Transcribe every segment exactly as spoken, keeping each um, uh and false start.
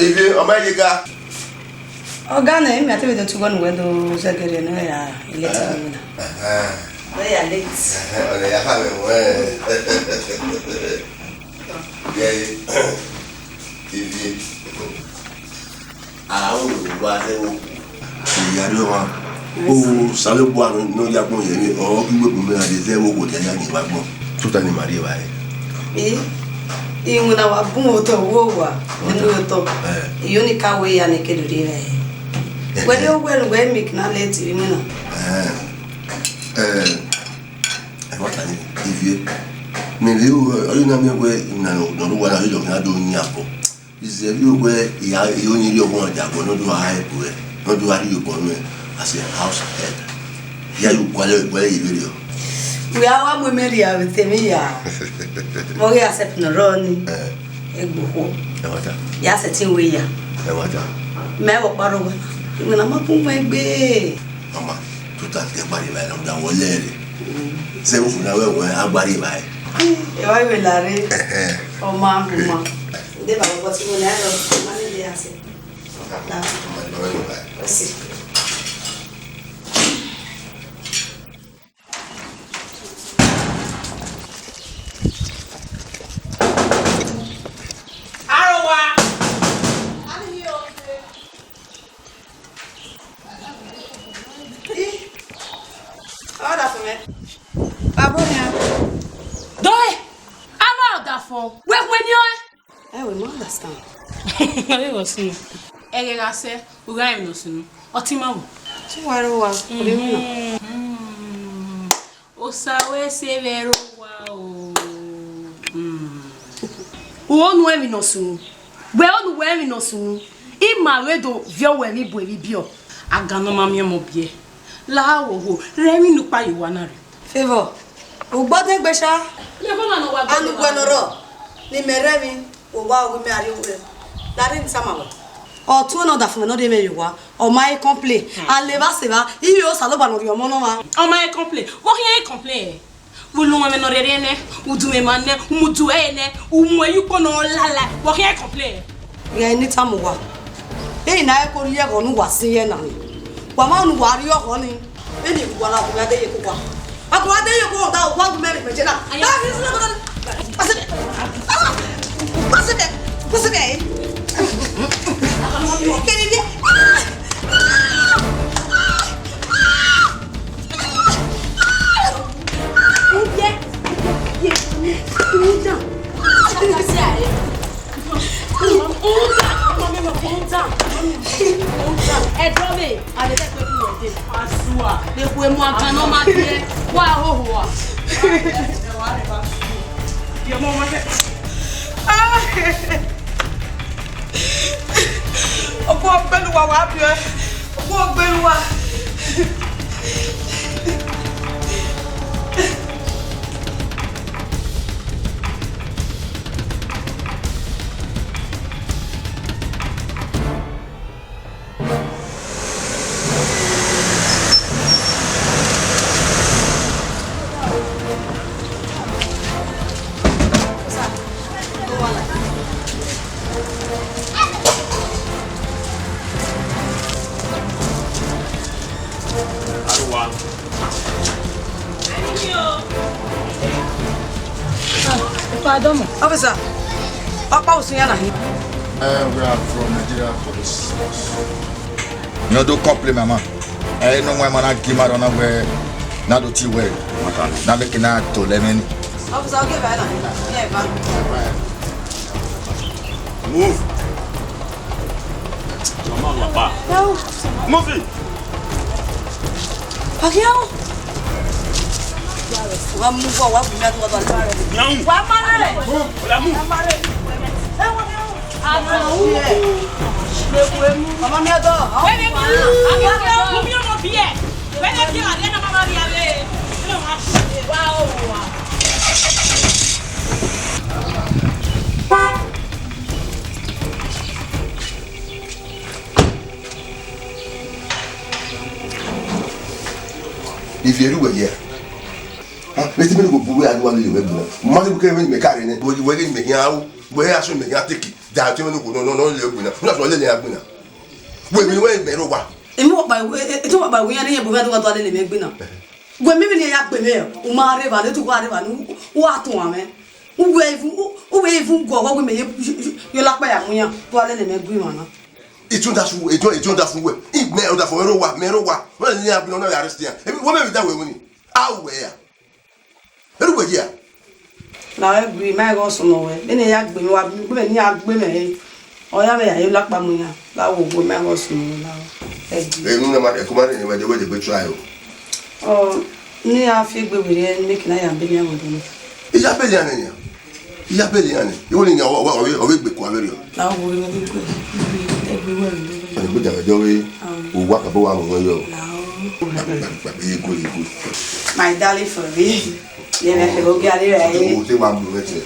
Ivie, ọ ma ye ga. Ọga nẹ, emi a te vbe do tuẹ ne uwẹ do zẹgẹrẹ ne uwẹ ya late vbe na. Wẹ ya late. Ọnẹ ya kha vbe wẹ. Ivie. A ru wa zẹ vbe okhuo. Iyarri ọmwa. Osanobua ne ọ ya agbọn ye emwi, ọ ghi wegbe mẹ gha zẹ vbe okhuo ne a ya gie vbe agbọn. Tota ne ima rri evbare. I, iwinna wa bun otọ wo wa, ne otọ. Eh. Iyo ni ka wẹ ya ne ke do rri evbare. Eh. Wẹ rri owẹ ne uwẹ make na late vbe iwinna. Eh. Eh. Ẹmwata ni, Ivie. Mẹ vbe ru, ọ na miẹn wẹ iwinna ne ọ rre uwa na, ọ ghi do khian do yan obọ. Izẹvbi wẹ I ya, I ya ọni rhie ọguọmwadia guẹ ne ọ do gha help ruẹ, ne ọ do gha rhie obọ nuẹn as a house help. Ya yo gualọ, gualọ ye vberriọ. Wẹ a wa mu imẹ rhia vbe te emwi ya. Vbe ọ ghi accept ne ọ rrọọ ni? Eh. Egbe okhuo. Ẹmwata. Ya sẹtin wẹ ya. Ẹmwata. Mẹ vbe ọkpa rrọọ wẹ na. Iwinna ma bun mwẹ egbe. Ọma, tota, ghẹ gbarriẹ evbare, rhunmwuda wẹ ọ lẹre. Zẹ vbe okhuo na wẹ wẹ a gbarriẹ evbare. Evba vbe la rre. Ẹhẹn. Ọma, ọma. Nde ba vbe ọtẹn mwẹ na rọ, ma ne de ya sẹ. Ọma, ọma, ọma, ọma. Ọ si. Arowa. Ih, ọ da fo mẹ. Baba ọnian. Dọe, a ma ọdafọn, wẹ khuẹ ni ọe. Ẹ wẹ, ma understand. Ẹ vbe sunu. Ẹghẹ gha sẹ, u gha rẹn emwi ne ọ sunu. Ọtẹn ima vbo? Te uwa rre owa, ọ rre emwi na. Mm. Osa wẹ sẹ vbe rre owa o. Mm. Uwẹ ọnii emwi ne ọ sunu. Wẹ ọnii uwẹ emwi ne ọ sunu. Ima vbe do viọ wẹ emwi bu emwi biẹ. Agan ne ọ ma miẹn ọmọ biẹ. La wo wo, rẹn emwi ne ukpa ye owa na rre. Favour, ugbọdẹn gbe sha. Anu wẹ nọ rọ, ne imẹ rre emwi, owa, owa imẹ a rrie owa. La rre ne I tama wẹ. Ọ tuẹn ne ọdafẹn ne ọ rhie mwẹ ye owa, ọ ma he complain. Hmm. A levba sevba, ivbi Osanobua ne ọ rhie ọmọ ne ọmwa. Ọ ma he complain. Vbe ọ khian he complain? Vbe u lu ẹmwẹ ne ọ rhiẹrhiẹ nẹ, u du mwẹ emwa nẹ, u mudu ẹre nẹ, u mu ẹre ye ukpo ne ọ lala, vbe ọ khian he complain? Ghẹ ne I tama uwa, vbene I na he ko rhie ọghọ ne uwa sin ye na ni, wa ma ne uwa rhie ọghọ ni, vbene uwa na gu mwẹ a de ye ke uwa. A gu mwẹ a de ye ke uwa, da uwa gu mwẹ rhie mẹ je na. Aya. Pastor, pastor, pastor. Kene ye. Ẹdọ vbe, a lele ẹgbẹ bu wẹ dee. Asua. Vbe khuemu agan ne ọ ma biẹ, wa hoho a. Okhuo gbele uwa, wa biẹ. Okhuo gbele uwa. Arowa. Ah, pardon. Officer, ọkpa usun ya na hin. Eh, we are from Nigeria Police Force. No do complain, mama. Eh, no one man give my run away. Na do ti well. Na make na to lemon. Officer, okay, bye na. Yeah, bye. Move. Move it. Wa mu wa, wa bu mi adu wa ba. Wa ma re. Move. Wa move. Wa ma re. Ẹ wo ni o. Àmọ́ òun lè wo emu. Ọmọ mi ọdọ. Wẹ́n lè mú. Àmì ọmọ mi ọmọ bí ẹ̀. Wẹ́n lè fi àlẹ́ náà máa rí alẹ́. Ẹ lọ́ọ́ máa ṣe wá òun wá. Ivie ru wẹ ye? Ah, vbe te mẹ ne go bu wẹ a ru wa lele wẹ bu. Ma ne bu ke mẹ ka re nẹ. Wẹ, wẹ ghe mẹ yan ru. Wẹ ya so mẹ yan teki. Da tie mwẹ ne okhuo nọ, nọ, nọ lele egbe na. Nọ, nọ lele egbe na. Wẹ, wẹ, wẹ, mẹ rre owa. Emi wa kpa, e, e, e, te wa kpa wẹ iran ne iran bu mwẹ do wa do lele mwẹ egbe na. Wẹ, mẹ vbene iran ya gbe mwẹ, u ma rre evba, ne te u gha rre evba, ne u, u gha tuan mwẹ. U wẹ even, u, u wẹ even gu ọghọ wẹ mẹ ye, ye, ye, ye Olakpa ya mu iran, do wa lele mwẹ egbe na. Iti ọdafẹn, iti, iti ọdafẹn wẹ. I mẹ ọdafẹn, mẹ rre owa, mẹ rre owa. Wẹ ne iran gbe nọ, na ya arrest iran. Emi, wẹ mẹ vbe da wẹ wẹ ni. A ru wẹ ya? Na wẹ gbe, ma ghe ọsọmọ wẹ. Vbene iran ya gbe mwẹ, wa gbe mwẹ, ne iran gbe mwẹ re. Ọ ya mwẹ ya ye Olakpa mu iran. La wo, wo, ma ghe ọsọmọ wẹ la. Ẹ gbe. Ẹ, unu na ma, ẹ ko ma rre ne wẹ de, wẹ de gbe try o. Ọ, ne iran fi egbe werriẹ, ne kina ya bele iran wẹ de. I ya bele iran nẹ nian. I ya bele iran nẹ. Iwẹ ni nian, ọ, ọ, ọ, ọ vbe gbe kua vberriọ. Na wo, wo, wo, wo, wo, egbe wẹ. Ọ ni gbe dan vbe dọ vbe. Owa ka bọ wa mu mwẹ yọ. Lao. Gba, gba, gba, gba, ye go, ye go. My darling for me. Ye me ke go get it right. O te wa mu mwẹ tẹ.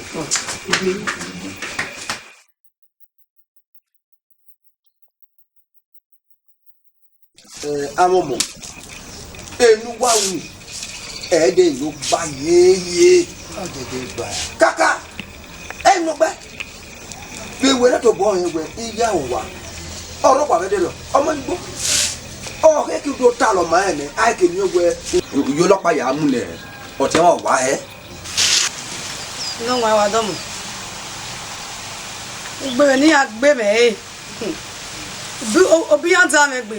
Eh, amọmọ, enu wa ru, ẹdẹ eno gba yeye. Ọdẹdẹ gba. Kaka, enu gbe. Vbe wẹ na tobọ rẹn wẹ, iya owa. Ọrọkpa vbe dẹrọ, ọmọ igbo. Ọ khẹ ke do talọ ma rẹn nẹ, a i ke miẹn wẹ, u yo Olakpa ya mu nẹ, ọtẹn wa wa hẹ. Ne ọ wa dọmọ. Ugbe mwẹ ne iran gbe mwẹ re. Obi, o-, obi iran da mwẹ gbe.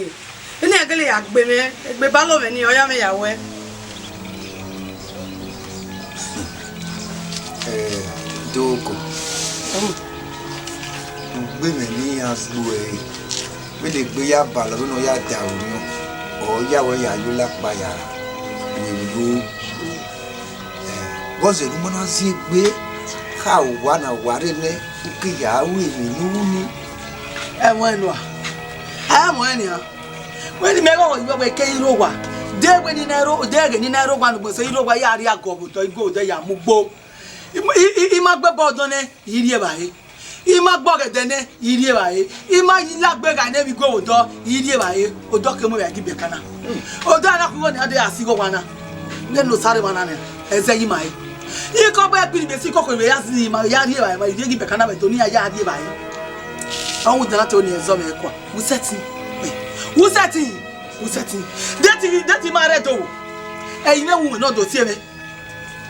Ene a gele ya gbe mwẹ, egbe balọ mwẹ ni, ọ ya mwẹ ya wẹ. Eh, Dogo. Ugbe mwẹ ne iran gbe uẹ re. Vbene egbe ya balọ, vbene ọ ya da unu, ọ ya wẹ ya yo Olakpa ya, wẹ yo. Vbọzẹ ne u ma na zin egbe, kha owa na wa rre nẹ, u ke ya ru emwi ne u ru ni. Ẹmwẹ nua, a ẹmwẹ nian. Wẹ ne imẹ ghọghọ yọ wẹ ke I rre owa, de wẹ ne I na rre, de ẹghẹ ne I na rre owa ne ugbẹn sẹ I rre owa, I ya rrie agọ vbe odọ, I gu odọ ya mu ugbo. I, I, I, I ma gbe ẹbọ ọdọ nẹ, I rri evbare. I ma gbe ọghẹdẹ nẹ, I rri evbare. I ma lagbe gha nẹ vbe igue vbe odọ, I rri evbare. Odọ ke mu vbe ya gi bẹkana. Odọ na khu igho ne a de ya si igho owa na. Nene Osarema na nẹ, ẹzẹ yi ma re. I kọ gbe ẹgbin be si koko vbe ya zi ma ya rri evbare, ma rrie gi bẹkana vbe do ne I ya rri evbare. Ọ wu dan na te oni ẹzọ mwẹ kua. Who set him? Who set him? Who set him? Deti, deti ma rẹ do. Ẹi mwẹ wu nọ do tie mwẹ.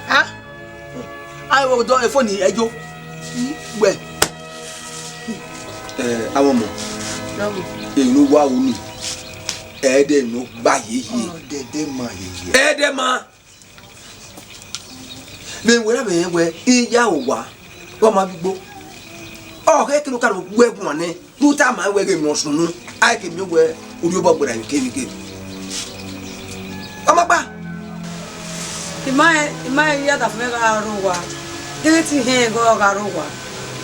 Ha? Ai, wo do efo ni ẹjo. Wẹ. Eh, amọmọ. Enu wa ru ni. Ẹdẹ no gba yeye. Ọ, dẹdẹ ma yeye. Ẹdẹ ma. Vbe wẹ ra vbe rẹn wẹ, I ya owa, ọ ma vbe igbo. Ọ khẹ kene okaro wẹ guan nẹ, ne u tama wẹ ghe emwi ne ọ sunu, a i ke miẹn wẹ u rhie obọ gberra emwi kevbe kevbe. Ọ ma gba. I ma rẹn, I ma rẹn, I ya da fẹmwẹ gha rre owa. Gele te I hẹn ẹghẹ ọ gha rre owa.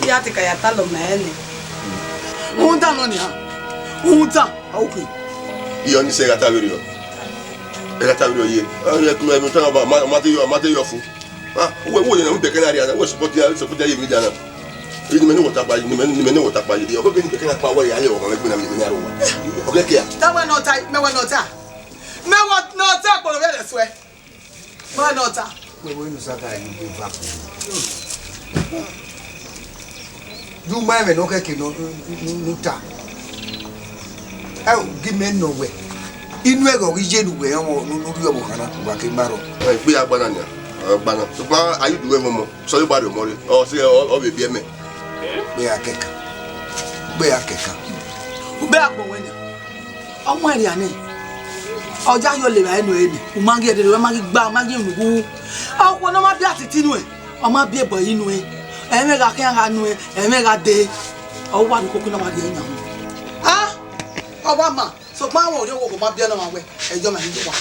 I ya te ka ya talọ ma ẹn nẹ. Rhunmwuda nọ nian, rhunmwuda, a oke. Iyọ ni sẹ gha ta vberriọ. Ẹ gha ta vberriọ ye. Ẹ, ẹ, ẹ, ẹ, ma, ma te yọ, ma te yọ fu. Ah, uwẹ, uwẹ ne u bẹkẹ na rria na, uwẹ support ya, support ya ye mi da na. Eni mẹ ne wọ ta kpa, eni mẹ, eni mẹ ne wọ ta kpa ye. Ọ kẹ ni bẹkẹ na kpa wẹ ya le ọmọ mẹ gbe na mi na ro wa. Ọ kẹ kẹ a. Ta wẹ nọ ta, mẹ wẹ nọ ta. Mẹ wẹ nọ ta kpọlọ vbe ẹdẹ suẹ. Mẹ wẹ nọ ta. Wẹ wẹ nu sa ta yi gbe va. Du ma ẹmwẹ ne ọ khẹke ne u, ne u, ne u ta. Ẹ o, gi mẹ nọ wẹ. Inu ẹghẹ ọ ghi ye ne uwẹ rẹn ọmọ ne u rhie ọvbokhan na, wa ke gbarọ. Ẹ, egbe ya gba na nia, ọ gba na. Sokpan, a i du ẹmwẹ ọmọ, sẹ ọre ba rhie ọmọ rre. Ọ sẹ, ọ, ọ vbe biẹ mẹ. Gbe ya kẹkan. Gbe ya kẹkan. Ugbe agbọn wẹ nia. Ọmọ ẹre nia nẹ. Ọ ya yọ levba ẹre nọ ẹre nẹ. U ma ghi ẹdẹdẹ, u ma ghi gba, u ma ghi unu wu. Ọkhuọ ne ọ ma biẹ atiti nuẹn. Ọ ma biẹ ebọ yi nuẹn, ẹmwẹ gha khian gha nuẹn, ẹmwẹ gha dee, ọ wa rhie ukoko na wa rhie yan. A, ọ wa ma, sokpan avbe orhiọnvwọkọ ma biẹ nọ ma wẹ, ẹyọ ma ni wa.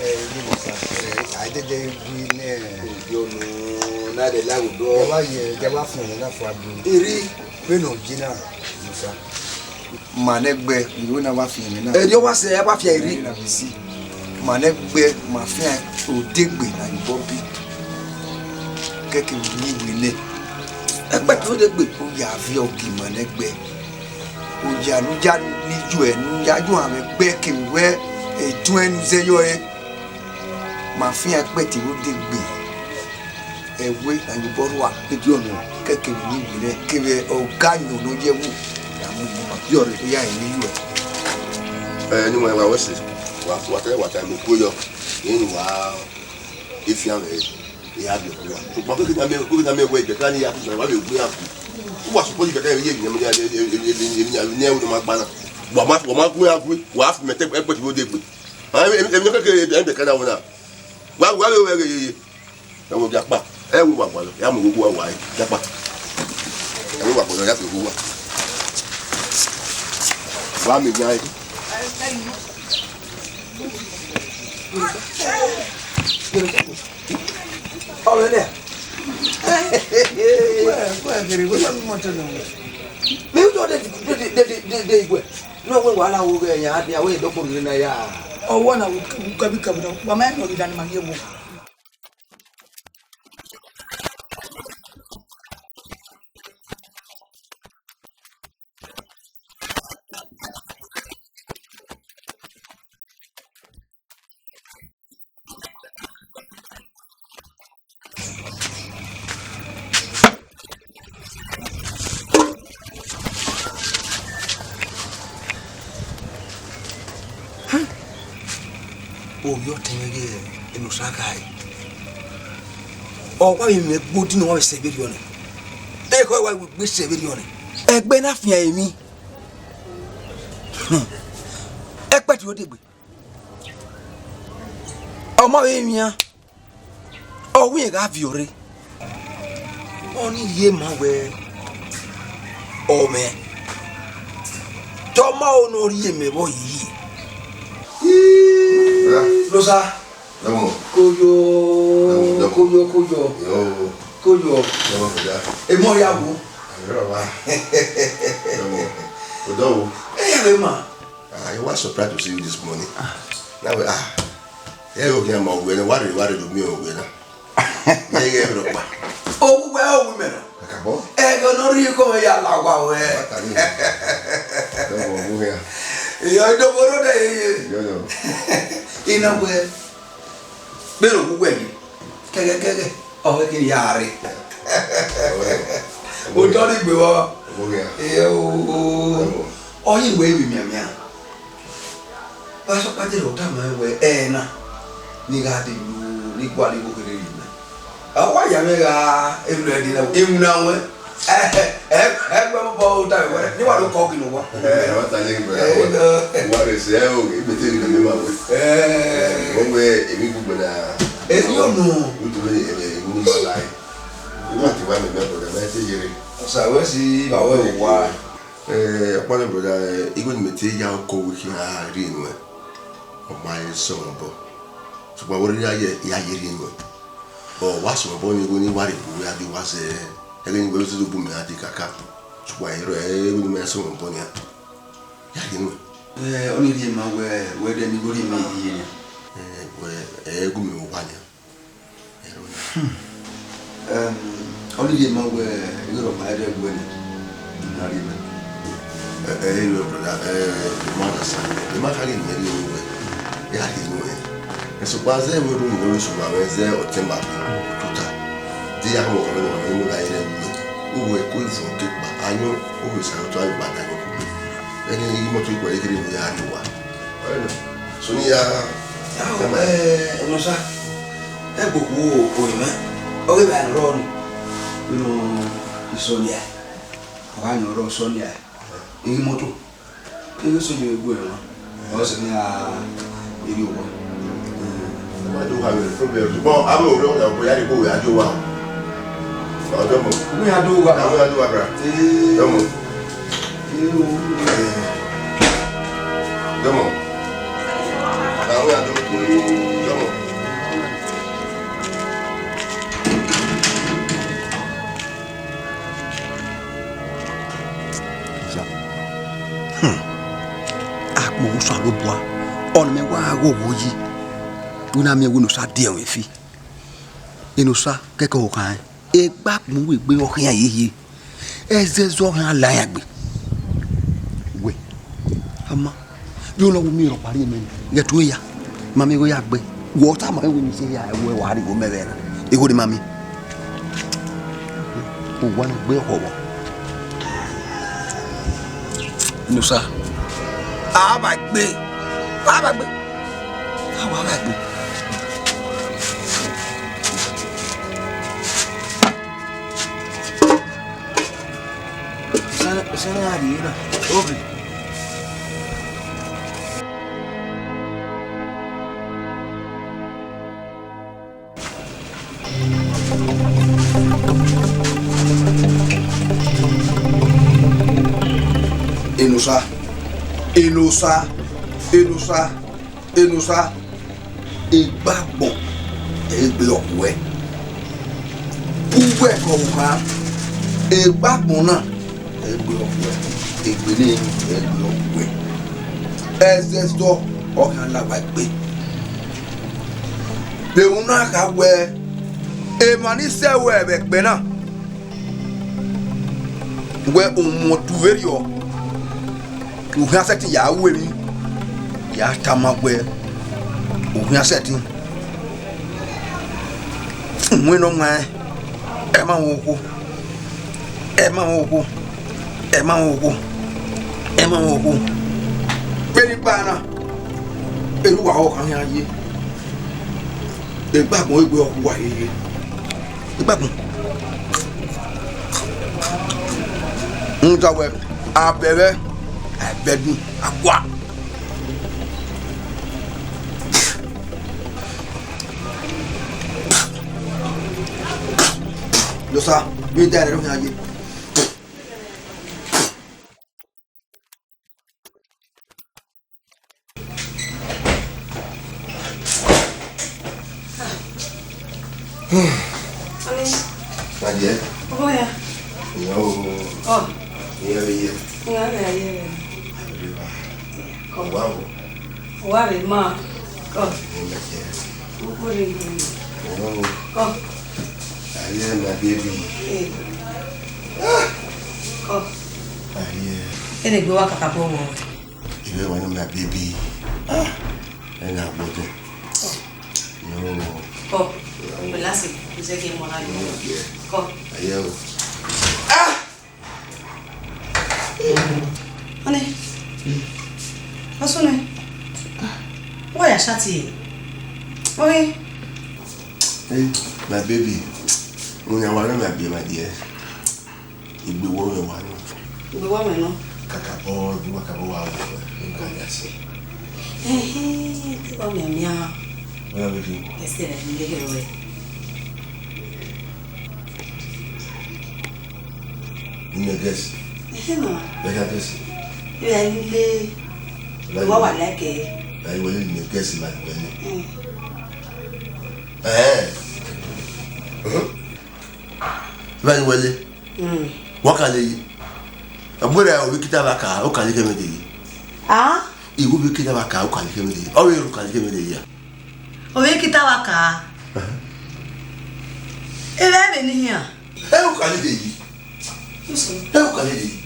Ẹ, ẹ, ye Musa, ẹ, a i dẹdẹ gui nẹ. Obiọnu, na dẹ la odọ. Ẹ wa ye, ẹ wa fian na fua gui. Eri. Vbene ọ ye na, Musa. Ma nẹ gbe, iro na wa fian mwẹ na. Ẹdẹ ọ wa sẹ, ẹ wa fian iri. Na bi si. Ma nẹ gbe, ma fian odegbe na yobọ bi. Kẹkẹ vbe uyi wele. Ẹgbẹe odegbe. Oya viọ gi ma nẹ gbe. Oya ne u ya ni yu ẹ, ne u ya yu amwẹ gbe kevbe wẹ, etuẹn ne u zẹ yọ ẹre. Ma fian ẹkpẹti vbe odegbe. Ẹwe na ye obọ rua, ediọn nọ, kẹkẹ vbe ne I winna, kevbe ọga ayọn ne ọ ye ẹwu, ya mu yi ma, yọrọ ya rẹn ne I yu ẹre. Ẹ, ne I wẹ wa wẹ sẹ, wa, wa ta, wa ta mu okuo yọ, rẹn ne wa efian mwẹ, I ya viọ okuo ya. Sokpan kevbe ne a miẹn, kevbe ne a miẹn wẹ Ibẹka ni ya ku, wa vbe gu iran ku. Uwa support Ibẹka, emwi ye, emwi ya, emwi ya, emwi ya ne ọ ma gba na. Wa ma, wa ma gu iran ku, wa fi mẹ te ẹgbẹti vbe odegbe. Ah, emwi, emwi, emwi keke Ibẹka na wẹ na. Wa, wa vbe wẹ ghe yeye. Ẹ wo, Jakpa, ẹ wo wa gualọ, ya mu igho uwa, wa, Jakpa. Ẹ wo wa gualọ, ya mu igho uwa. Wa miẹn iran ẹre. Ọmọ nẹ. Wẹ, wẹ, kere, wẹ, wẹ, mọ tọ nọ. Mi u tọ de, de, de, de, de, de, igwe. No, wẹ, wàhálà wo ghe yan, a dia, wẹ, dọkọ rere na ya. Ọwọ na, wo, wo, kabi, kabi na, wa ma nọ ghi danu ma ye wo. Ovbi ọtẹn mwẹ ghe Enosa khae. Ọ wa vbe mwẹ gbe odin ne ọ wa vbe sẹ vberriọ nẹ. Ekhọe wa vbe gbe sẹ vberriọ nẹ. Ẹgbẹ na fian emwi. Hmm. Ẹkpẹti odegbe. Ọ ma vbe wian. Ọ wẹ irẹn gha viọ rre. Ọni rhie ma wẹ ọ mwẹ. Te ọ ma ho ne ọ rhie mẹ vbe ọ hihi. Enosa. Dọmọ. Koyo. Dọmọ, dọmọ. Koyo, koyo. Yo. Koyo. Dọmọ, brother. Emọ ya wo. Àmì rọ̀ wá. Dọmọ. Odọ wo. Ẹ yà lè mà. Ah, I was surprised to see you this morning. Now, ah, yeah, you hear my way. What do you, what do you mean, way now? Yeah, yeah, bro. Owẹ, owẹ mẹ nọ. Kakabọ. Ẹghẹ ne ọ rhie ikọ mwẹ ya la owa ruẹ. Bata ni. Dọmọ, wo hia. Iyọ, idobo ro de ye. Yo, yo. Ina wẹ. Bẹrẹ owẹ yi. Kẹghẹ, kẹghẹ. Ọvẹ kiri ya rre. Ọvẹ. Otọ ni gbe vbọ. Wo hia. Iyọ, o, o. Dọmọ. Ọ yi wẹ emwi mianmian. Vbe asọkpa dẹrẹ ọ tama mwẹ wẹẹ, ẹẹn na, ne I gha dee ru, ne I gualọ igho kherhe rhie mẹ. A wa ya mwẹ gha elu ẹdẹ na, iwinna ruẹn. Ẹ, ẹ, ẹgbẹe mobọ ọ tama wẹẹ, ne I wa do kọ gele owa. Ẹ, ọ ta lẹ gbe. Ẹ, wa rẹ sẹ, ẹ, o, I bete gele ma wẹ. Ẹ. Wẹ emwi gbegbe na. Ẹ, yo no. U do wẹ, ẹ, ẹ, I wẹ ne I ma la ẹe. I ma te wa mẹ, mẹ brother, mẹ te yere. Osa wẹ si ba wẹ wa. Eh, ọkpa nẹ brother, eh, igho ne imẹ te ya ọkọ vbe khian rhie nuẹn, ọ ma he sẹ mwẹ obọ. Sokpan vbe ọ rre ya ye, ya ye rhie nuẹn. Ọ wa sẹ mwẹ obọ ne igho ne I wa rhie bu wẹ a di wa zẹ, ẹghẹ ne wẹ vbe zẹ bu mẹ a di kaka. Sokpan ẹre, eh, igho ne imẹ ya sẹ mwẹ obọ nian, ya rhie nuẹn. Eh, ọni rhie ma wẹ, wẹ dẹ ne igho rhie mẹ ye nian. Eh, wẹ, eh, gu mẹ vbe owa nian. Hmm. Em, ọni rhie ma wẹ, igho rọ ma ẹdẹ wẹ ne, I na rhie mẹ. Eh, eh, hello, brother. Eh, I ma understand. I ma khare ne I rhie wẹ, I a rhie nuẹn. Sokpan zẹ vbe ru mu vbe sunu avbe zẹ ọtẹn ma bi tota. Di ya mu ọmọ ne ọmọ ne mu gha rre wẹ. Uwẹ ko ivun ke kpa, ayọn, o vbe sa otọ avbe ba da ayọn. Ẹni imoto ikpẹrẹ kere ne ya rhie owa. Ọnrẹn nọ. Sunu ya. Ao, eh, Enosa. Ẹgbokhu orinmwẹ, ọ ghi vbe rrọọ nii, vbene isọnia, ọ gha yan ọrọre isọnia, imoto, I ghi sẹ ye gu ẹre mwa, ọ sẹ ne a rhie owa. Ọ ma do ha vbe problem, sokpan avbe orhiọn na, ọ ya rhie igho ya die owa. Ọ dọmọ. Uwẹ ya do owa. Uwẹ ya do owa, bra. Ee. Dọmọ. Dọmọ. Na wẹ a do, dọmọ. Hmm. Akpọ Osanobua, ọni mẹ wa gha ghọghọ yi. Wẹ na miẹn wẹ Enosa diẹ mwẹ fi. Enosa kẹkẹ ọ khan rẹn. Egbe akpọ wẹ egbe ọ khian hiehie. Ẹzẹzẹ ọ khian la iran gbe. Wẹ, a ma, vbe ọ na wo miẹn rhọkpa rhie mẹ nẹ, ghẹ tuẹ ya, ma miẹn igho ya gbe. Wẹ ọ tama mwẹ wẹ ne I sẹ ya, wẹ wa rhie igho mẹ vbe na, igho ne ma miẹn. Owa ne egbe ọkhọ vbọ. Enosa. A vba gbe. A vba gbe. A wa vba gbe. Sẹ, sẹ na rhie na. Oke. Enosa, Enosa, Enosa, Enosa, egbe agbọn, egbe ọkhuẹ. Uwẹ kọ vbe kha, egbe agbọn na, egbe ọkhuẹ, egbe ne egbe ọkhuẹ. Ẹzẹzọ ọ gha la wa egbe. Vbe unu na kha wẹẹ, emwa ni sẹ ruẹ vbe ẹkpẹ na, wẹ u mu ọtu vberriọ, u khian sẹtin ya ru emwi, ya tama wẹ u khian sẹtin. Winna ọmwa, ẹ ma mwẹ okhuo, ẹ ma mwẹ okhuo, ẹ ma mwẹ okhuo, ẹ ma mwẹ okhuo. Vbene I kpa na, erha uwa ọkhan khian ye. Egbe agbọn egbe ọkhuẹ uwa ye ye. Egbe agbọn. Rhunmwuda wẹẹ, abẹvbẹ, abẹdun, a gua. Enosa, vbe da ẹre khian ye. Adiẹ. Ọmọ ya. Ìyá o. Ọ. Ìyá o, ìyá. Ìyá rẹ̀ ayé rẹ̀. Àbúrò wa. Kọ. Wà o. Wà rè má. Kọ. Ìyá o, ìyá. Kọ. Ayé, my baby. Eh. Ah. Kọ. Ayé. Ene gbe wa kakabọ wọ. Ibe wa ni, my baby. Ah. Ena gbọdọ. No. Kọ. Belasi, kuzẹ ke mọ na yo. Kọ. Ayé o. Ah. Honey. What's on? Why are you shouting? Okay. Hey, my baby. Unya wa na, my baby, my dear. Igbe wọ mwẹ wa nọ. Igbe wọ mwẹ nọ. Kakabọ, igbe wa kakabọ wa wọ. Nka ya se. Ehe, te wa mwẹ mia. Where are we? Ẹsẹ rẹ ni lele wẹ. Ni mẹ guess. Ehe na. Mẹ ka guess. Ẹ ni le. Wa wa like. Ẹ wẹ ni mẹ guess ma wẹ ni. Eh. Vbene wẹ le, wa ka le yi. Ọ bu ẹre ovbi ekita vbe aka, u ka le khẹ mwẹ de yi. A? Iwu ovbi ekita vbe aka, u ka le khẹ mwẹ de yi. Ọ vbe ru ka le khẹ mwẹ de yi a? Ovbi ekita vbe aka. Ẹhẹn. Ẹ vbe vbe ni hian. Ẹ u ka le de yi. Ẹ u ka le de yi.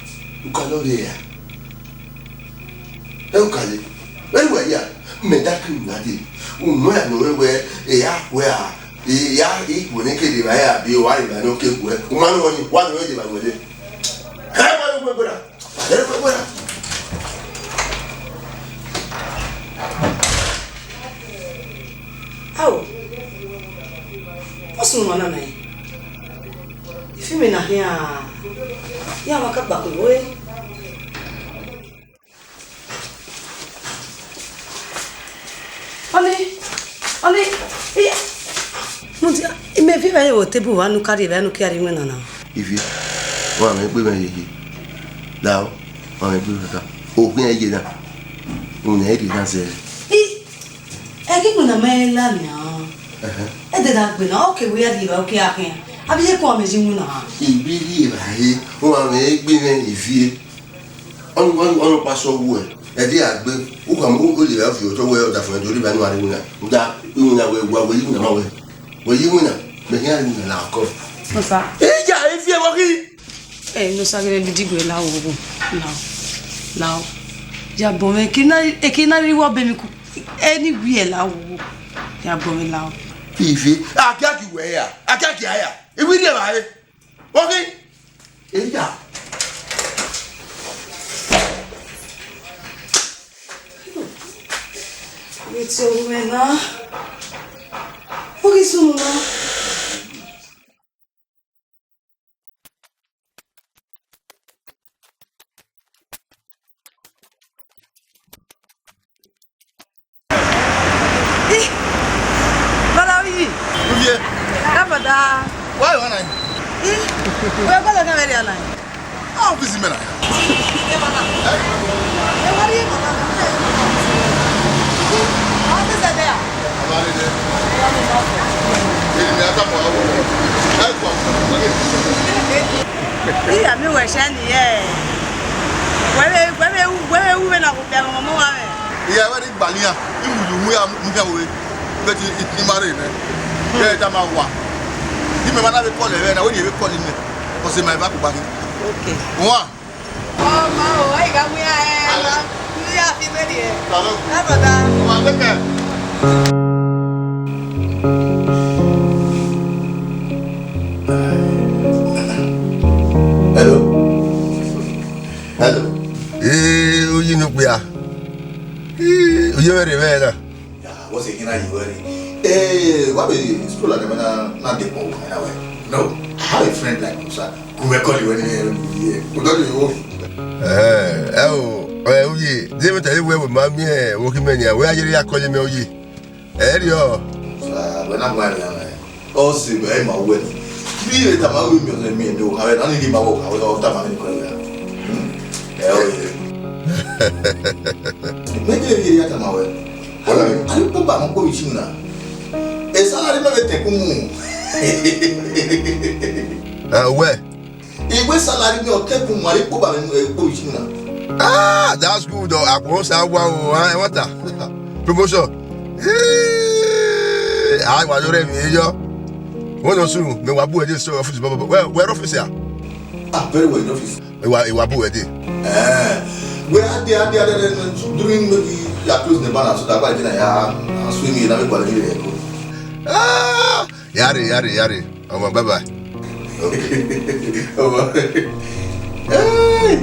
U ka le ọre ya. Ẹ u ka le. Ẹ wẹ ya. Mẹ da kiri na de. U nọ ya nọ wẹ, ẹ ya wẹ a. Iya, ikpọ ne ke deba ya bi, wa deba ne ọ ke guẹ. U ma nọ ni, wa nọ deba wẹ le. Ẹ, wa nọ guẹ gbera. Ẹ, guẹ gbera. Ao. Ọ sunu ọmwa na nẹ. Ifimi na khian. Ya ma ka gba koko re. Ọni, ọni, iya. Mudia, imẹ viẹ vbe vbe table vbe anu kari vbe anu kiari mwẹ nana. Ivie, wa mwẹ egbe mwẹ yeye. Lao, wa mwẹ egbe mwẹ ka. O ghian ye na. Una iri na zẹ. I, ẹgẹ iwinna mẹ la nian. Ẹhẹn. Ẹdẹ da gbe na, ọ ke wẹ ya rhie evbare, ọ ke gha khian. Avbe iyeke uwa mẹ ye iwinna. I vbe rhie evbare, wa mwẹ egbe mwẹ Ivie. Ọni, ọni, ọnọkpa sẹ ọghe uwẹ, ẹdẹ a gbe, u khama, u, u lele vbe ọtọ wẹ ọdafẹn do rre evbare ne uwa rre iwinna. Rhunmwuda iwinna wẹ, wa wẹ iwinna ma wẹ. Wẹ ye iwinna, mẹ khian rre iwinna la akọ. Nosa. Eya, Ivie, vbọ khin? Ẹ, Nosa, ghe ne idigbe la o, la o, la o. Ya bọ mwẹ, eke na, eke na rhirhi wọ be mi ku, eni wiẹ la o, ya bọ mwẹ la o. Ivie, a gia gi wẹ ya, a gia gi a ya. Ivie rhie evbare. Vbọ khin? Eya. Vbe tie ohu mwẹ na. Ọ ghi sunu na. Ih, brother, how are you? Uvie. How about that? Why you wanna? Ih, wẹ gbọdọ kan vbe rria na? Ọ, busy man. Ẹ, brother. Ẹ? Ẹ, wẹ rrie, brother. Ọ, busy there. Ẹ, brother. Ẹ, mi a ta mọ, ẹ, wọ. Ẹ, wọ. Iya, mi wẹ shẹ ni, ẹ. Wẹ vbe, wẹ vbe, wẹ vbe wu vbe na ko pia ọmọ wa mwẹ. Iya, wẹ ni gba nian, I mu yu mu ya, mu ya we. But I, I, I ma rre nẹ. Ẹ, ta ma wa. Imẹ ma na vbe call ẹmwẹ na, wẹ ni vbe call imẹ. Cause ma eva ku gba khin. Okay. Wa. Ọmọ o, ẹ gha mu ya ẹ, ma mu ya fi meri ẹ. Hello. That's all that. Wa, take care. Hello. Hello. Ee, oyi ne okpia. Ee, oyi mwẹ rre vbe na. Ya, what's a hina you worry? Eh, what be school like na na de pon na we? No, I have a friend like Musa. Ku me call you when you here. Ku do you. Eh, ẹ o, ẹ, oyi, de me tell you where we ma mi, eh, wo ki me ni, we a yere ya call me oyi. Ẹ ri ọ. Sa, we na gba ya. Ọ si, ẹ ma we ni. Bi e ta ma we mi, ọ mi ni o, ka we na ni ma wo, ka we o ta ma ni ko ya. Hmm? Ẹ o ye. Me je ye ya ta ma we. Wala. A ni kpo ba mo kpo ichi na. E salary me be te ku mu. Ah, wẹ? Igbe salary me ọ te ku mu, a ni kpo ba mo kpo ichi na. Ah, that's good. Akpo sa wa o, ah, what a promotion. Eh, ah, wa yo re mi yo. Wọ́n lọ sùn, mi wá bú ẹ dé sọ ọ́fíìsì bọ́bọ́. Where, where office ya? Ah, very well in office. Ìwà, ìwà bú ẹ dé. Eh, we are there, there, there, there, during maybe you are closing the banner, so that's why I didn't, I, I swing it, I make one of the record. Ah, yare, yare, yare. Ọmọ, bye bye. Okay. Ọmọ. Hey!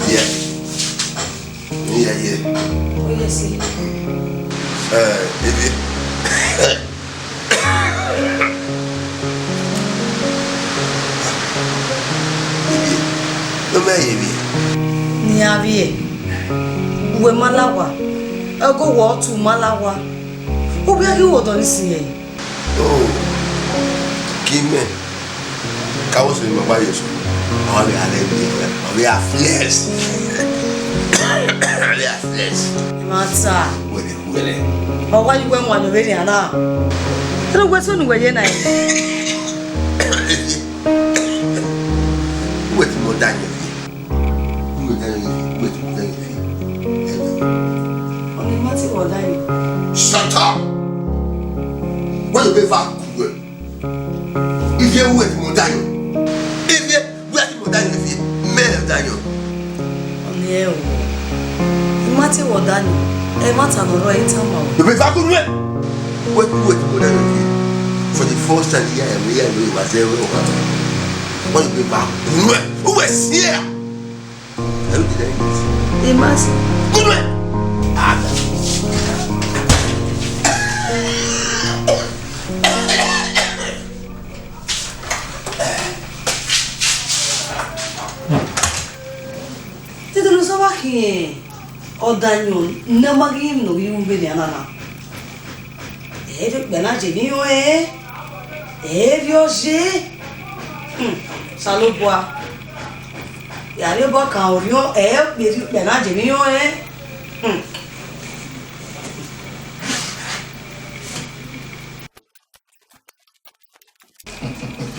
Yeah. Yeah, yeah. Oh, yes, sir. Eh, baby. Ivie, ne ọ ma ye ivie? Ne iran vbiẹ, uwẹ ma la owa, ẹgowa ọtẹn ma la owa, ovbi a ghi ru odọ ni sin ẹre. Oh, ke imẹ, ka wẹ sẹ ma gba ye sunu, ọ ghi a lẹ vbiẹ, ọ ghi a flex, ọ ghi a flex. I ma ta. Wẹrẹ, wẹrẹ. Ọ wa ye uwẹ wan vbe nian na. Rhunmwuda eso ne uwẹ ye na. Uwẹ te mọ da yẹn vbe. Uwẹ da yẹn vbe. Uwẹ te mọ da yẹn vbe. Ọni ma te wọ da yẹn. Shut up! Wẹ ye be va ku wẹ. Ivie uwẹ te mọ da yẹn. Ivie. Wẹ a ghi mọ da yọ ivie, mẹ da yọ. Ọni ẹre o. I ma te wẹ ọda ni, ẹmwata ne ọ rrọọ, I tama ruẹ. Bebe, va gu nuẹ. Wẹ, wẹ te mọ da yọ ivie. For the first time, iya ẹmwẹ, iya ẹmwẹ wa zẹ wẹ ọmwa. Wẹ bebe, va gu nuẹ. Uwẹ siẹ. Ẹ ru dida ivie. I ma si. Gu nuẹ. Ah. Dede ne Osa wa khian ọdayọn ne ọ ma ghi rinmwian ne ọ ghi ru vbenian na na. Ẹ i rhie ukpẹ na je emwi irẹn ọnrẹn, ẹ i rhie ọ ye. Hmm, Osanobua, ya rhie obọ kan orhiọn, ẹ i rhie ukpẹ na je emwi irẹn ọnrẹn. Hmm.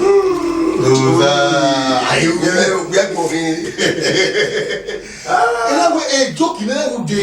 Osa, ayi, ugbẹ, ugbẹ gbọ mi. Ena wẹ, e joke nẹ ude.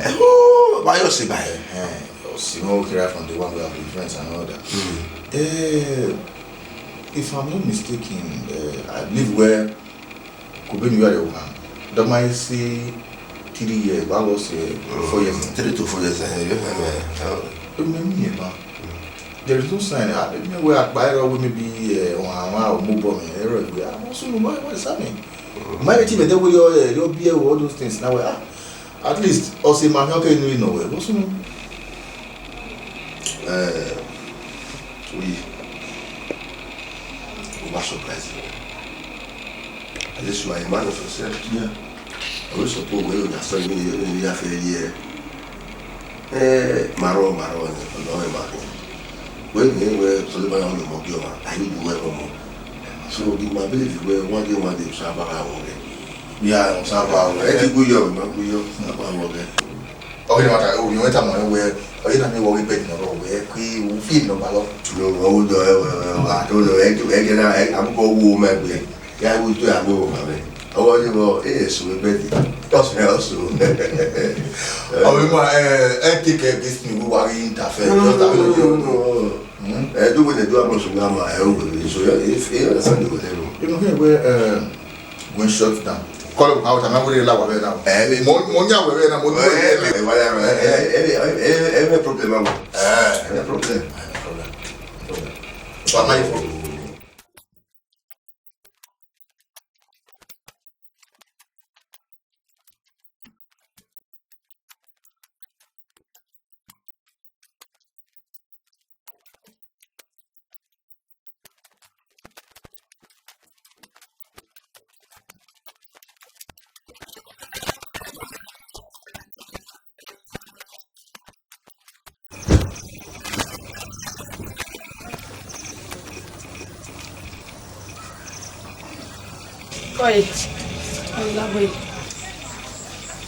Eh, oh, why you say by? Eh, you see, no, okay, right from the one we have been friends and all that. Eh, if I'm not mistaken, eh, I believe where Kubeni where they can. That might say three years, but I was, eh, four years. Three to four years, eh, you have, eh, eh, Remember me, man. There is no sign. I don't know where I buy or maybe, eh, on our mobile, eh, error. I also know why, what is happening. My team, they will, eh, they'll be all those things. Now, ah, at least, us in my house, you know, what's wrong? Eh, we, we were surprised. At least you are a man of yourself. Yeah. I will suppose when you understand me, you have a year. Eh, marọ, marọ, no, no, ma khin. Wẹ miẹn wẹ Solomon ọnii ọmọ gie ọmwa, a i ru wẹ ọmọ. So, the ma believe wẹ one day, one day, Osa ba gha wọ ghẹ. Ya, Osa ba wọ ghẹ. Ẹ ti gu yọ, ma gu yọ, Osa ba wọ ghẹ. Ọ ghi na ta, ọ ghi na ta ma wẹ, ọ ghi na miẹn wẹ ọ ghi bẹghe nọ rọ wẹ, ku u fi nọ ba lọ. No, ọ dọ, ẹ, ẹ, ẹ, I don't know, ẹ, ẹ, ẹ, ẹ, abụbọ wo ma gbe. Ya ru to ya gbe wo ma mẹ. Ọwọ ni vọ, e so bed. Ọsọ, ọsọ. Ọ vbe ma, eh, ẹ take care this thing we wa ghi interfere. No, no, no, no, no. Hmm? Eh, do we dey do am so we am, eh, we so, yeah, if, eh, understand the hotel room. You know, here we, eh, we shut down. Call up how time we la wa na. Eh, mo, mo nya we na, mo do eh, we. Eh, eh, eh, eh, eh, problem, man. Eh, eh, problem. Eh, problem. Problem. So am I for Oi, oi, labo.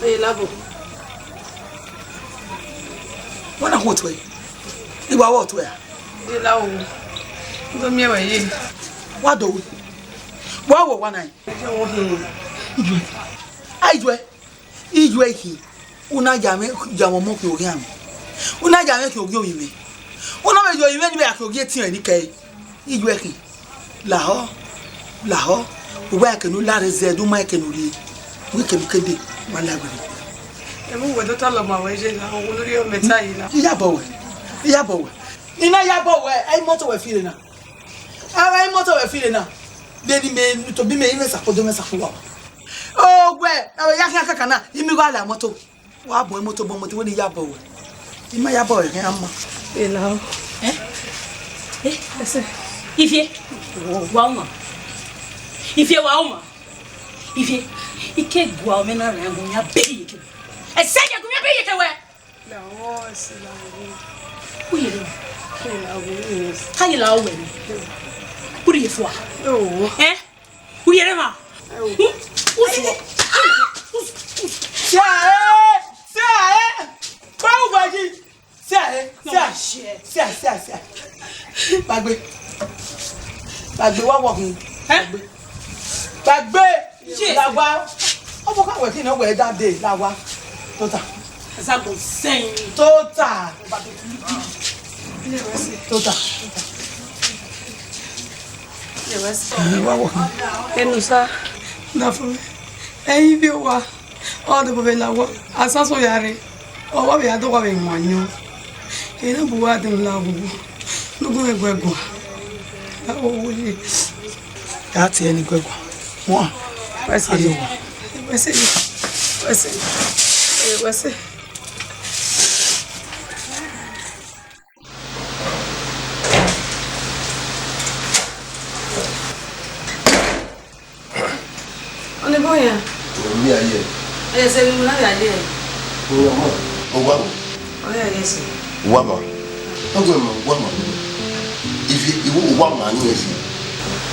Oi, labo. Wẹ na hu otue? I wa ru otue a? Ila o. Ndo miẹn wẹ ye. Wa do wi. Wa wo wa na. Ije wo hin. Ijue. A ijue. Ijue khin, u na ya mwẹ, ya mwẹ ọmọ khian oghian mwẹ. U na ya mwẹ khian ogie ovbi mwẹ. U na vbe ya ovbi mwẹ ne I vbe ya khian ogie etiẹn ni kẹe. Ijue khin, lahọ, lahọ, uwa kene u lare zẹ, do ma kene u rrie. Wẹ kene u ke dee, wa la wẹ. Emu wẹ do ta lọ ma wẹ ye na, unu rhie mẹ ta yi na. Iyabọ wẹ, iyabọ wẹ. I na yabọ wẹ, ẹ i moto wẹ fi re na. Avbe imoto wẹ fi re na, vbene imẹ tobọ imẹ, imẹ sakọ do, imẹ sakọ wa. Owẹ, avbe ya khian kakana, imẹ gha la imoto. Wa bọ imoto, bọ imoto, wẹ ne I yabọ wẹ. I ma yabọ wẹ khian ma. Ela o. Eh? Eh, ẹsẹ. Ivie. Wa uma. Ivie, wa uma. Ivie. I ke gua mwẹ na rẹn gun ya be ye ke. Ẹsẹ ye gun ya be ye ke wẹ. Lawọ, ẹse lawọ. U ye rre ma? Ẹse lawọ, yes. Ka ye lawọ wẹ ni? U rhie fua? Ẹo. Eh? U ye rre ma? Ẹo. Hmm? U suọ. Ah! U su-, u su-, Sẹ ẹ! Sẹ ẹ! Báwo bá yí? Sẹ ẹ! Sẹ ẹ! Sẹ ẹ! Sẹ ẹ! Gbàgbé. Gbàgbé wá wọ̀ hùn. Eh? Gbàgbé. Gbàgbé. Yes. Lawa. Ọmọ káwé kí ni ọwọ́ ẹ jáde, Lawa. Tota. Exactly. Sẹ́yìn. Tota. Tota. Ẹ wá wọ̀. Ẹnu sá. Dàfún. Ẹyin bí ó wà. Ọ dẹ bọ vbe Lawa. Asaso ya re. Ọ wa vbe ya dọ wa vbe wan yan. Ena bu wa dẹ la wo. Nugu ẹguẹgua. Lawa wo ye. Ya tie ni guẹgua. Wẹse, wẹse, wẹse, wẹse. Ọni bọ ya? Omi ayẹ. Ẹ sẹ ghi mu na gha ye. Owa ma, owa ma. Ọ ya ye sẹ. Owa ma. Ọgbẹ ma, owa ma. Ifi, iwu owa ma ni esi.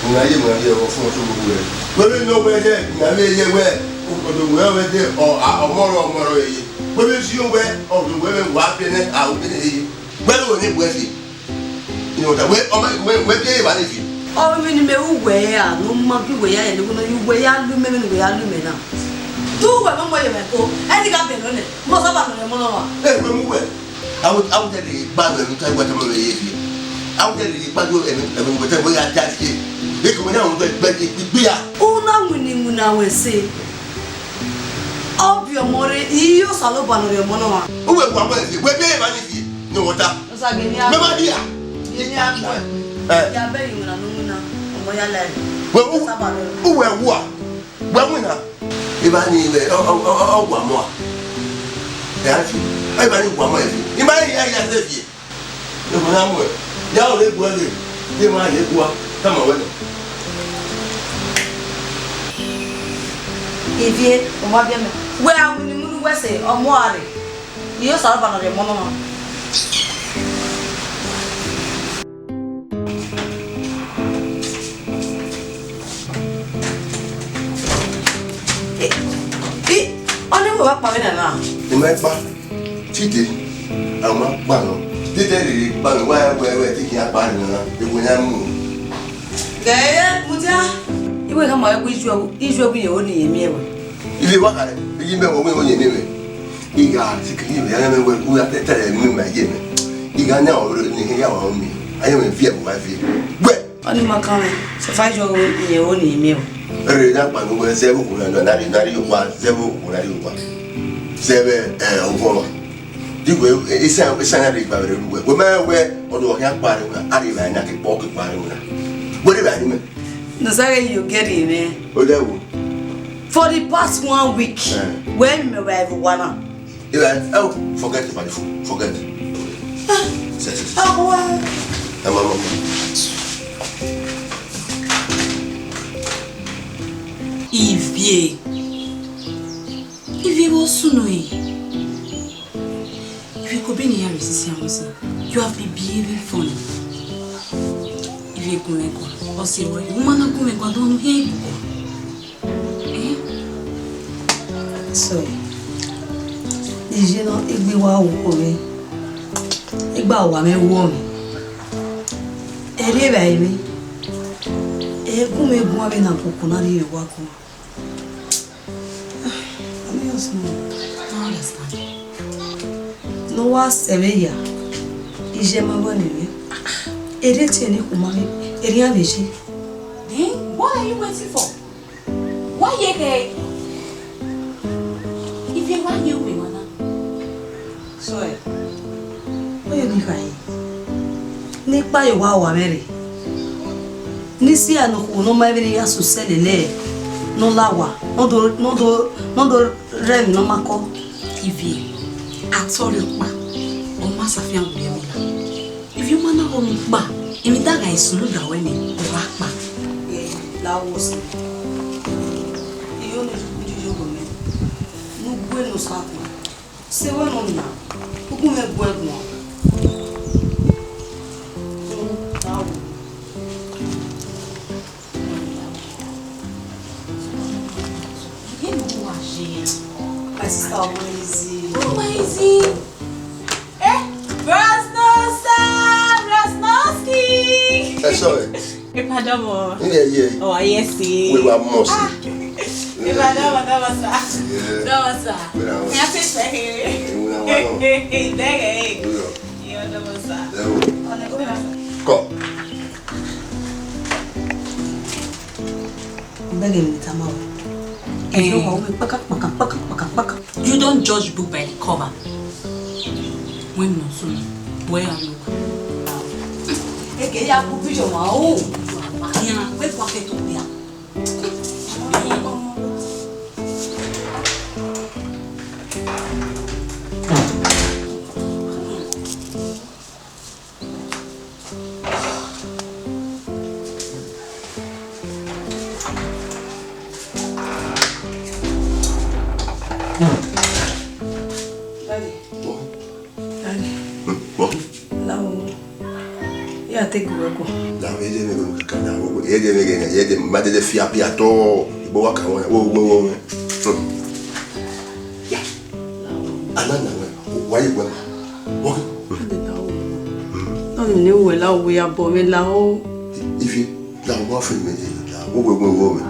Mo na ye, mo na ye, ọ fun ọtọ gbogbo rẹ. Wẹrẹ ne ọ wẹ dẹ, na vbe ye wẹ, ọdọ wẹ wẹ dẹ, ọ, a, ọmọ rẹ, ọmọ rẹ ye. Wẹrẹ si wẹ, ọdọ wẹ wẹ wa bẹnẹ, a, o bẹnẹ ye. Wẹrẹ wẹ ne bu ẹsi. Inọta, wẹ, ọmọ, wẹ, wẹ bi evba ni fi. Ọ vbe ne imẹ ru wẹ ra, ne ọ ma bi wẹ ya, ẹre ne ọ yu wẹ ya lu imẹ, vbene wẹ ya lu imẹ na. Du wẹ mọ mọ ye mẹ ko, ẹ ni gha bẹn nẹ, mọ saba nọ mọ nọ wa. Ẹ, wẹ mu wẹ. Awẹ, awẹ tẹ lele gba wẹ, mu ta wẹ tẹ mọ wẹ ye fi. Awẹ tẹ lele gba wẹ, ẹmẹ, ẹmẹ wẹ tẹ wẹ ya da fi. Ẹ ko wẹ na wẹ gbẹ gbẹ ya. U na winna winna wẹ sẹ. Ọ biẹ ọmọ rre, I ye Osanobua ne ọ rhie ọmọ nọ wa. Uwẹ wa wẹ fi, wẹ bi evba ni fi, ne ọ ta. Osa ghe ne a Mẹ ma dia. Ghe ne a gbẹ. Eh. Ya bẹ yi winna ne u winna, ọmọ ya la ẹre. Wẹ u, Osa ba rẹ. Uwẹ wa. Wẹ winna. Evba ni wẹ, ọ, ọ, ọ, ọ wa mọ a. Ẹ a fi. Evba ni wa mọ ẹ fi. I ma ya ya se fi. Ebo na mu ẹ. Ya ore gua le. Ye ma ye gua. Tama wẹ nọ. Ivie, ọ ma biẹ mẹ. Wẹ a winna imunu wẹ sẹ, ọmọ a rre. I ye Osanobua ne ọ rhie ọmọ nọ. I, I, ọni wẹ wa kpa vbe nana? I ma kpa. Tite, a ma kpa nọ. Tite rere kpa nọ, wa wẹ wẹ te khian kpa nọ na, ewu ya mu. Gẹ ye mudia. Iwe khama wẹ ijuẹ, ijuẹ wi ye oni ye miẹn wẹ. Ive wa kare, eyi mẹ wẹ wẹ ye miẹn wẹ. I gha sikiri mẹ, a ya mẹ wẹ, u ya tẹtẹrẹ ne imẹ ma ye mẹ. I gha yan ọre ne ya wa mi. A ya mẹ viẹ bu wa viẹ. Wẹ. Ọni ma kan mẹ, sẹ fa ijuẹ wi ye oni ye miẹn wẹ. Ere na kpa nu wẹ zẹ vbe okhuo na, na rhie, na rhie owa, zẹ vbe okhuo na rhie owa. Zẹ vbe, eh, ọvọnmwa. Diguẹ, isan, isan na rhie gba vbe rre uwẹ. Wẹ ma wẹ, ọdọ ọ khian kpa rre wẹ, a rhie vbe a na ke kpọ ke kpa rre wẹ na. Wẹ rhie vbe a ni mẹ. No, sorry, you get it, man. O de wo? For the past one week, Eh. Where me where everyone are? Yeah, oh, forget about the phone. Forget. Set it. Ah, boy. Ẹ ma mọ. Ivie. Ivie, what's going on? If you could be near his sister, you have been behaving funny. If you could make one, or say what you wanna go make one, don't hear you. Eh? So, iye na egbe wa wo ko re. Egba wa me wo mi. Ere ba ere. E ku me gun ave na kuku na ri wa ko. Ami osmo. I understand. No wa sẹ vbe ya. Iye ma wa ni re. Ere tie ni ku ma re. Ere a vbe je. Then what are you waiting for? Wa ye khe. Ive wa ye ume mana. So, eh, oye ni kha ye. Ni kpa ye wa wa vbe re. Ni si a no khu no ma vbe ni ya su se lele. No la wa. No do, no do, no do re mi no ma ko. Ivie, atọrhe ọkpa, ọ ma sa fian wẹ mi la. Ivie, ọ ma na rhọ ne u kpa, emwi da gha sunu da wẹ nẹ, ọ gha kpa. Ẹ, la wo si. Iyo ne ju ju yo gome. Nu gue no sa ku. Se wẹ no na. Ugu me gue gun. Mm, la wo. Ye no wa je. My sister, ọmọ easy. Ọmọ easy. Eh, Rasnosa, Rasnoski. Eh, sorry. Eh, madam, oh. Yeah, yeah. Oh, yes, see. We were must. Ah. Eh, madam, madam, sir. Yeah. Madam, sir. We are must. Happy to hear. Eh, we are one. Hey, hey, hey, hey. We are. Yeah, madam, sir. Yeah, we. Come. Beg him, Tama. Eh. You don't judge book by the cover. When no so, where are you? Eke ya ku picture ma o. Ya, we kwa ke to ya. Daddy. Daddy. Hmm? What? Lahọ. Ya te gu wẹ kọ. Lahọ, ye de mẹ ghe kaka, lahọ, ye de mẹ ghe, ye de, ma de de fi apia tọ. Ibo wa ka wẹ, wo, wo, wo, wo. Hmm. Lahọ. Ana na wẹ, wa ye wẹ. Wo. Daddy, lahọ. Hmm. Nọ ni wẹ lahọ, wẹ ya bọ mwẹ lahọ. Ifi. Na wa fe mẹ, na wo, wo, wo, wo mẹ.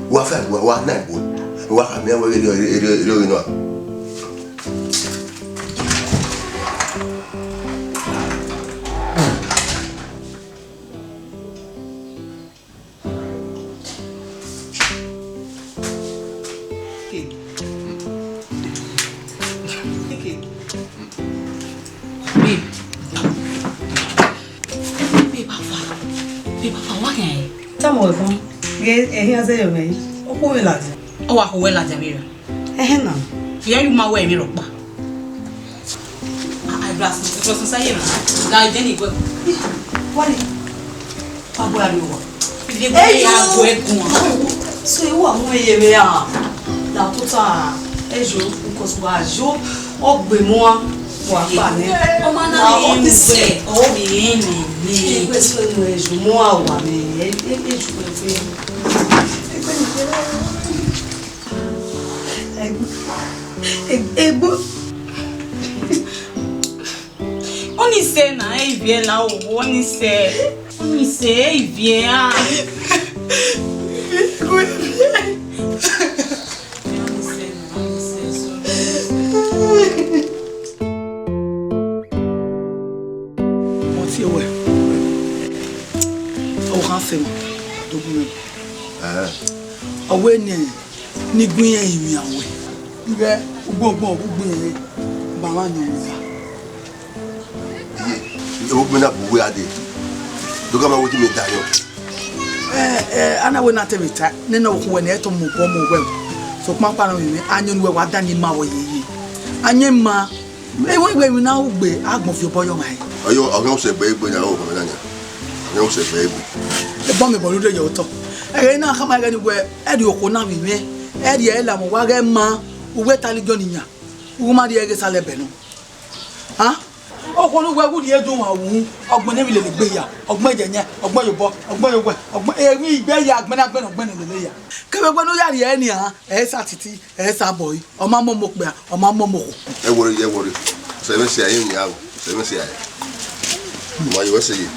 Wa fa, wa, wa na wo. Wa kha mẹ, wa, ere, ere, ere, ere, ere, no. Babe. Babe, afa. Babe, afa, wa kẹn. Tama wẹ kọn. Ghe ehian zẹ yọ mẹ yi. Ọ khuẹ ladian. Ọ wa khuẹ ladian vberriọ. Ẹhẹn na. Vberriọ, u ma wẹ emwi rhọkpa. Ah, ah, bra, sọ, sọ, sọ, sọ, ye na. Ga ide ni gbe. Wani. Wa gbe aro wa. Iye gbe ya gbe gun. So, e wa mu eye vbe a? Da tota, e yo, because wa yo, ọ gbe mu a, wa kpa nẹ. Ọ ma na na ọ ri mu gbe, sẹ, ọ ri mu ni. Igbe so nu e yo mu a wa ni, e, e, e ju egbe. Egbe ni gbe. Egbe. Egbe. Ọni sẹ na, e viẹ la o, ọni sẹ. Ọni sẹ, e viẹ a. Ọni sẹ na, ọni sẹ, sorry. Mo ti wẹ. Ọ khan sẹ ma, dogun mẹ. Eh. Ọ wẹ nẹ, ne I gu irẹn rinmwian ruẹ. Ighẹ ugbẹn ugbẹn ọ gu irẹn ba mwa yan owa. Iye, iye, ugbẹn na bu uwu a dee. Do gha ma wo di mẹ da yọ. Ẹ, ẹ, a na wẹ ne a te vbe ta, nene ọvbokhan wẹ ne ẹ tọ mu obọ mu wẹ. Sokpan ọkpa nọ vbe mwẹ, a yan uwẹ wa da ne ima vbe yeye. A yan ima, ewe iwẹ emwi na ru gbe, agbọn viọ obọ yọ mwa re. Ọyọ, ọghe usẹ gbe egbe na, ọghe na yan. Ọghe usẹ gbe egbe. Ebọ mẹ bọ rre ye otọ. Ẹghẹ na khama ẹghẹ ni wẹ, ẹ rhie okhuo na vbe mwẹ, ẹ rhie ẹre la mwẹ, wa ghẹ ma, uwẹ ta ladian ni yan, u ma rhie ẹghẹ sa lẹ ẹbẹ nọ. Ha? Okhuo ne uwẹ wu rhie dun wa wu, ọgbẹn ne emwi lele egbe hia, ọgbẹn yẹnyẹn, ọgbẹn ye obọ, ọgbẹn ye owẹ, ọgbẹn emwi igbe hia, ọgbẹn na gbẹn, ọgbẹn ne lele hia. Kevbe wẹ ne u ya rhie ẹre nian, ẹ i sa titi, ẹ i sa bọe, ọ ma mọ ọmọ okpia, ọ ma mọ ọmọ okhuo. Ẹ wọrọ, ẹ wọrọ. Sẹ mwẹ sia, emwi a o, sẹ mwẹ sia. Ma ye wẹ sẹ ye.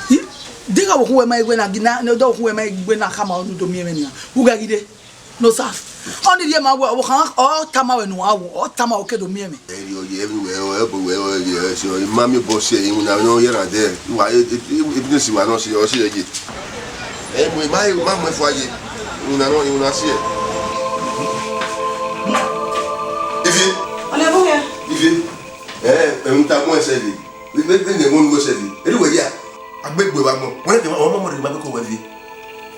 Ih, deghẹ ọvbokhan wẹ ma egbe na gina, ne ọvbokhan wẹ ma egbe na khama unu do miẹn mwẹ nian. U ghẹ ghi rre. No sir. Ọni rhie ma wẹ, ọvbokhan ọ tama wẹ ne uwa wu, ọ tama wẹ ke do miẹn mwẹ. Ẹ rhie ọye, everywhere, ẹ bo wẹ, ẹ, ẹ, ẹ, so, I ma miẹn obọ si ẹre, iwinna nọ ye rhan dẹ, wa, e, e, e, business wa nọ si, ọ si ẹre ye. Ẹ, mo, ma, ma mu ẹfua ye, iwinna nọ, iwinna si ẹre. Ivie. Ọni ẹ bu wẹ? Ivie. Ẹ, ẹ, n ta mu ẹsẹ ye. Vbe, vbe, vbe ne ẹmwẹ unu wẹ sẹ vbe, erha uwẹ ya, a gbe gbe vbe agbọn. Wẹ na ke ma, ọmọ mọ rre ma gbe ko wẹ vbe.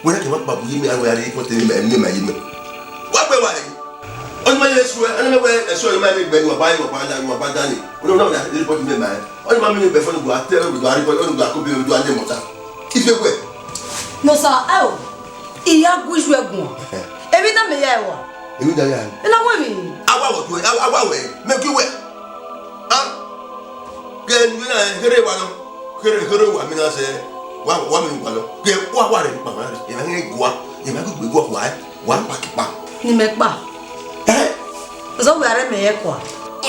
Wẹ na ke ma kpa bu ye mẹ, a wẹ a rre kpọtẹ mẹ, mẹ ma ye mẹ. Wa gbe wa re. Ọni ma ye suẹ, ọni ma wẹ ẹsuẹ, ọni ma ye gbe ni wa ba ye, wa ba da, wa ba da ni. Ọni na wa report mẹ ma. Ọni ma mi ni gbe fọ ni gua te, ọni gua report, ọni gua ko bi, ọni gua le mọta. Ife wẹ. No sir, ẹ o. Iya gu isu ẹguọn. Ebi da mẹ ya ẹwa. Ebi da ya. Ina wẹ mi. Awa wọ tu, awa wẹ, mẹ gu wẹ. Ah. Ke nu na here wa nọ. Here, here wa mi na sẹ. Wa, wa mi wa nọ. Ke wa wa re pa wa re. E ma nge gua. E ma gbe gua wa. Wa pa ki pa. Ni mẹ kpa. Eh? Ọzọ wẹ arẹ mẹ ye kua.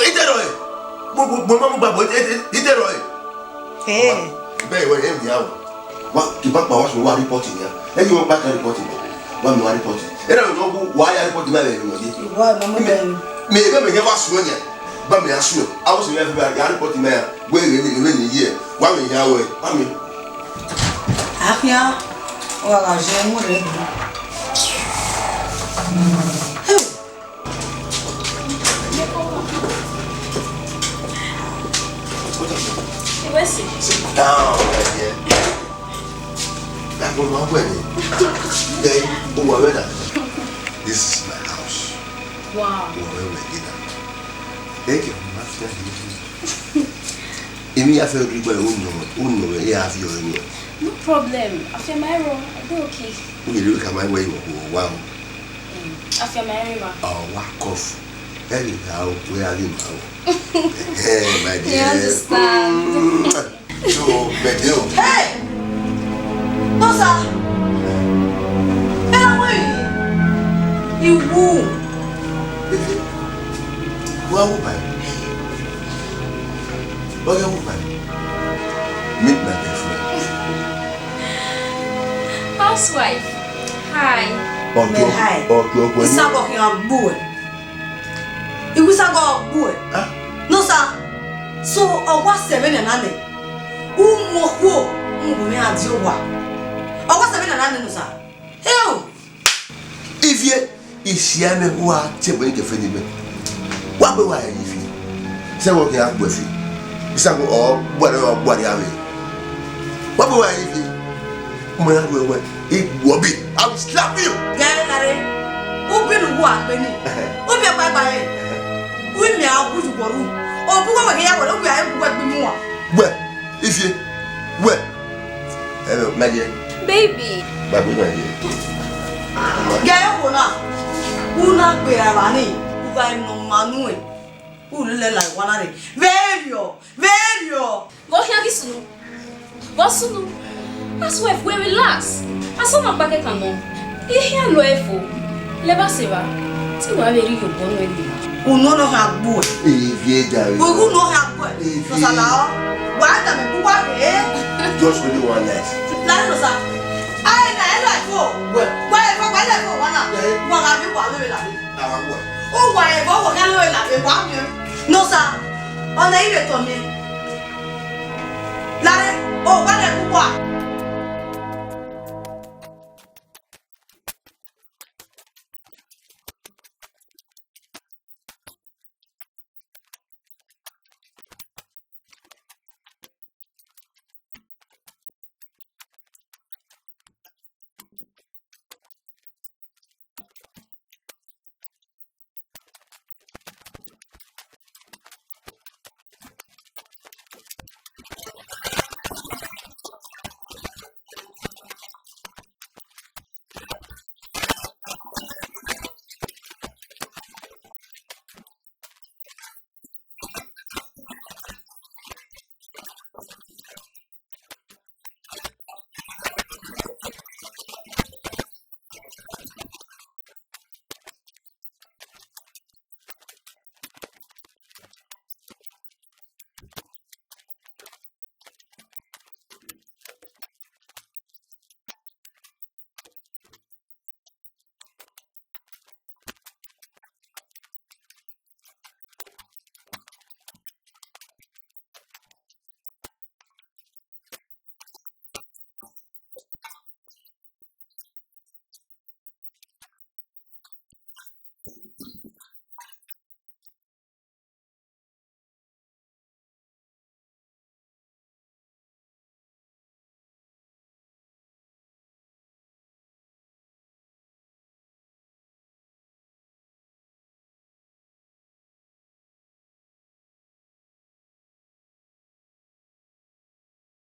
Ite rọ e. Mo, mo, mo ma mu gba bo, ite, ite, ite rọ e. Eh. Bẹ wẹ e mi a o. Wa ki ba kpa wa sunu wa report ni a. E yi wọn gba ka report ni. Wa mi wa report. E na no gu wa ya report ma le ni ye. Wa ma mo de. Me, me, me, me wa sunu ni. Ba mi a sunu. A wo si me ya report ma ya. Wẹ, wẹ, wẹ, wẹ ni ye. Wa mi ya wẹ. Wa mi. Akhia, wa ga je mu re. Hey. Sit down, my dear. That one, my wedding. Then, who are we now? This is my house. Wow. Who are we now? Thank you. Emi ya fẹ rri gbe unu, unu ya fi ọre unu. No problem. Afiama ẹro, I dey okay. U ye rri ka ma wẹ iwọ wa o. Mm, afiama ẹro ma. Ọ wa cough. Ẹghẹ ne a ru, wẹ a ghi ma ru. Eh, my He dear. Understand. So, bẹdẹ o. Hey! No, sir. Ẹ na wẹ iwu. Wa wo ba. Wa wo ba. Meet my girlfriend. Housewife. Hi. Ọtuọ, hi. Ọtuọ, ọtuọ. Isabọ khian gbuẹ. Iwisa gọ gbuẹ. Ah. No, sir. So, ọ wa sẹ vbene na nẹ. U mu okhuo, u mu vbe iran die owa. Ọ wa sẹ vbene na nẹ, no, sir. Heo! Ivie, isia mẹ wa tie ẹbọ ike fe ni mẹ. Wa gbe wa ye fi. Sẹ wọ ke a gbe fi. Isa ko ọ gbuare, ọ gbuare ave. Wa gbe wa ye fi. Mo ya gbe wẹ. Igbuobi, I will slap you. Gẹrẹ gare, u bi ne uwa kpe ni. Ẹhẹ. U bi ọkpa gba re. Ẹhẹ. U mi a gu ju wọ ru. O bu wẹ wẹ ya wẹ, u bi a gu wẹ gbi mu wa. Wẹ, Ifie, wẹ. Hello, my dear. Baby. Baby, my dear. Gẹrẹ wo na, u na gbe ra evba ni, u gha nọ ma nuẹn. U lele la iwa na re. Vberriọ, vberriọ. Vbe ọ khian ghi sunu? Vbe ọ sunu? Housewife, wẹ relax. Asọn na kpa kẹkan nọ. I khian lo ẹre fo. Lẹ ba sẹ evba. Te wa vbe rhie iyobọ nuẹn ni. Unu nọ khian gbuẹ. Eviẹ jare. Unu nọ khian gbuẹ. Eviẹ. Nọ sala ọ. Wa da mẹ bu wa rre. Just only one night. La nọ sa. Ai na ẹ la fo. Wẹ. Wa ẹ fo, wa ẹ la fo, wa na. Ẹ. Wa gha vbe wa lo la. Awa wa. U wa ẹ vbe ọ wa khian lo la vbe wa miẹn. Nọ sa. Ọna i vbe tọ miẹn. Lare, o wa lẹ gu wa.